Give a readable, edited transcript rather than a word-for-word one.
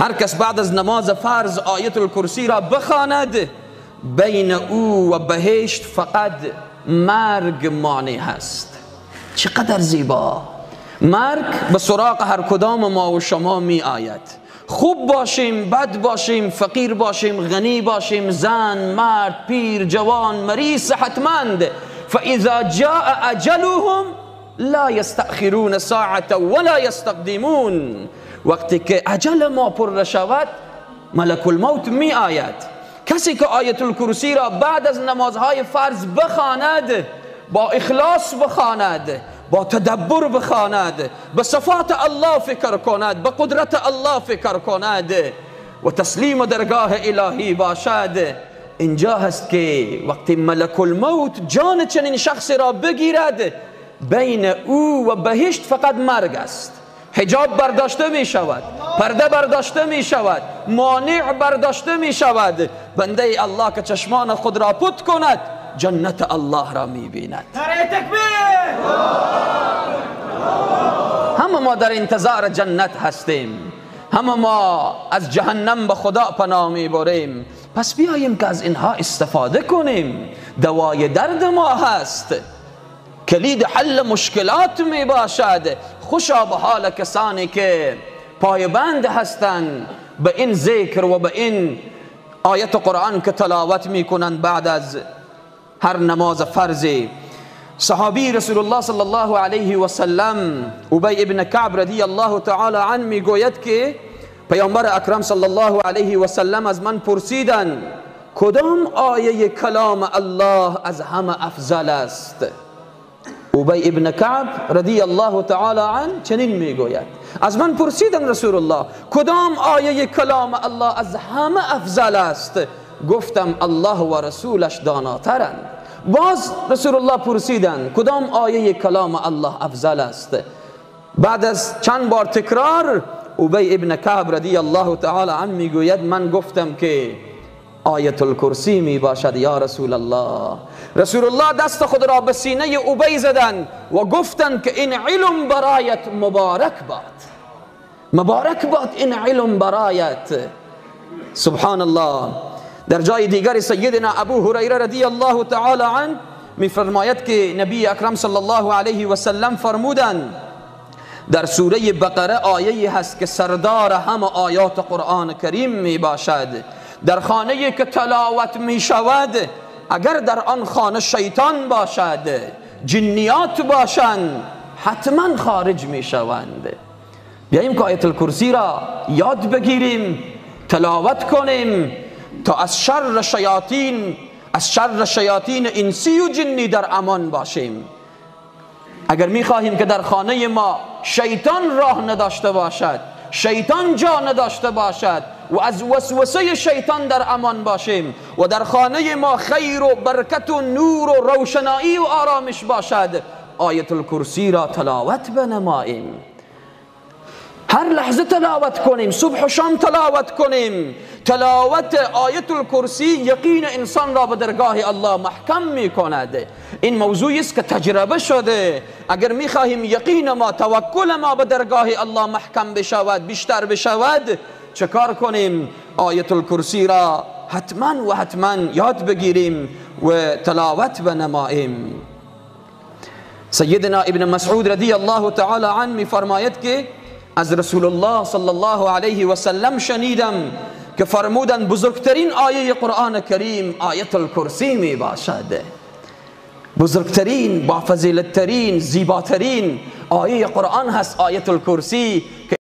هر کس بعد از نماز فرض آیت الکرسی را بخواند، بین او و بهشت فقط مرگ مانع هست. چقدر زیبا! مرگ به سراغ هر کدام ما و شما می آید. خوب باشیم، بد باشیم، فقیر باشیم، غنی باشیم، زن، مرد، پیر، جوان، مریض، صحتمند، فاذا جاء اجلهم لا یستأخرون ساعة ولا یستقدمون. وقتی که اجل ما پر شود، ملک الموت می آید. کسی که آیت الکرسی را بعد از نمازهای فرض بخواند، با اخلاص بخواند، با تدبر بخواند، به صفات الله فکر کند، به قدرت الله فکر کند و تسلیم درگاه الهی باشد، اینجا هست که وقتی ملک الموت جان چنین شخص را بگیرد، بین او و بهشت فقط مرگ است. حجاب برداشته می شود، پرده برداشته می شود، مانع برداشته می شود. بنده الله که چشمان خود را پت کند، جنت الله را می بیند. همه ما در انتظار جنت هستیم، همه ما از جهنم به خدا پناه می بریم. پس بیاییم که از اینها استفاده کنیم. دوای درد ما هست، کلید حل مشکلات می باشد. خوشا به حال کسانی که پایبند هستند به این ذکر و به این آیت قرآن که تلاوت می کنند بعد از هر نماز فرضی. صحابی رسول الله صلی الله علیه و سلم ابی ابن کعب رضی الله تعالی عنه می گوید که پیامبر اکرم صلی الله علیه و سلم از من پرسیدند کدام آیه کلام الله از همه افضل است؟ ابی ابن کعب رضی الله تعالی عنه چنین میگوید: از من پرسیدن رسول الله کدام آیه کلام الله از همه افضل است؟ گفتم الله و رسولش داناترند. باز رسول الله پرسیدن کدام آیه کلام الله افضل است؟ بعد از چند بار تکرار ابی ابن کعب رضی الله تعالی عنه میگوید من گفتم که آیت الکرسی می باشد یا رسول الله. رسول الله دست خود را به سینه ابی زدند و گفتند که این علم برایت مبارک باد، مبارک باد این علم برایت. سبحان الله. در جای دیگر سیدنا ابو هریره رضی الله تعالی عنه می فرماید که نبی اکرم صلی الله علیه و سلم فرمودند در سوره بقره آیه هست که سردار همه آیات قرآن کریم می باشد. در خانه که تلاوت می شود، اگر در آن خانه شیطان باشد، جنیات باشند، حتما خارج می شوند. بیاییم که آیت الکرسی را یاد بگیریم، تلاوت کنیم تا از شر شیاطین، از شر شیاطین انسی و جنی در امان باشیم. اگر می خواهیم که در خانه ما شیطان راه نداشته باشد، شیطان جا نداشته باشد و از وسوسه شیطان در امان باشیم و در خانه ما خیر و برکت و نور و روشنایی و آرامش باشد، آیت الکرسی را تلاوت بنماییم. هر لحظه تلاوت کنیم، صبح و شام تلاوت کنیم. تلاوت آیت الکرسی یقین انسان را به درگاه الله محکم می کند. این موضوعی است که تجربه شده. اگر می خواهیم یقین ما، توکل ما به درگاه الله محکم بشود، بیشتر بشود، چه کار کنیم؟ آیت الکرسی را حتما و حتما یاد بگیریم و تلاوت بنماییم. سیدنا ابن مسعود رضی الله تعالی عنه می فرماید که از رسول الله صلی الله علیه و سلم شنیدم که فرمودند بزرگترین آیه قرآن کریم آیت الکرسی می باشد. بزرگترین، با فضیلتترین، زیباترین آیه قرآن هست آیت الکرسی.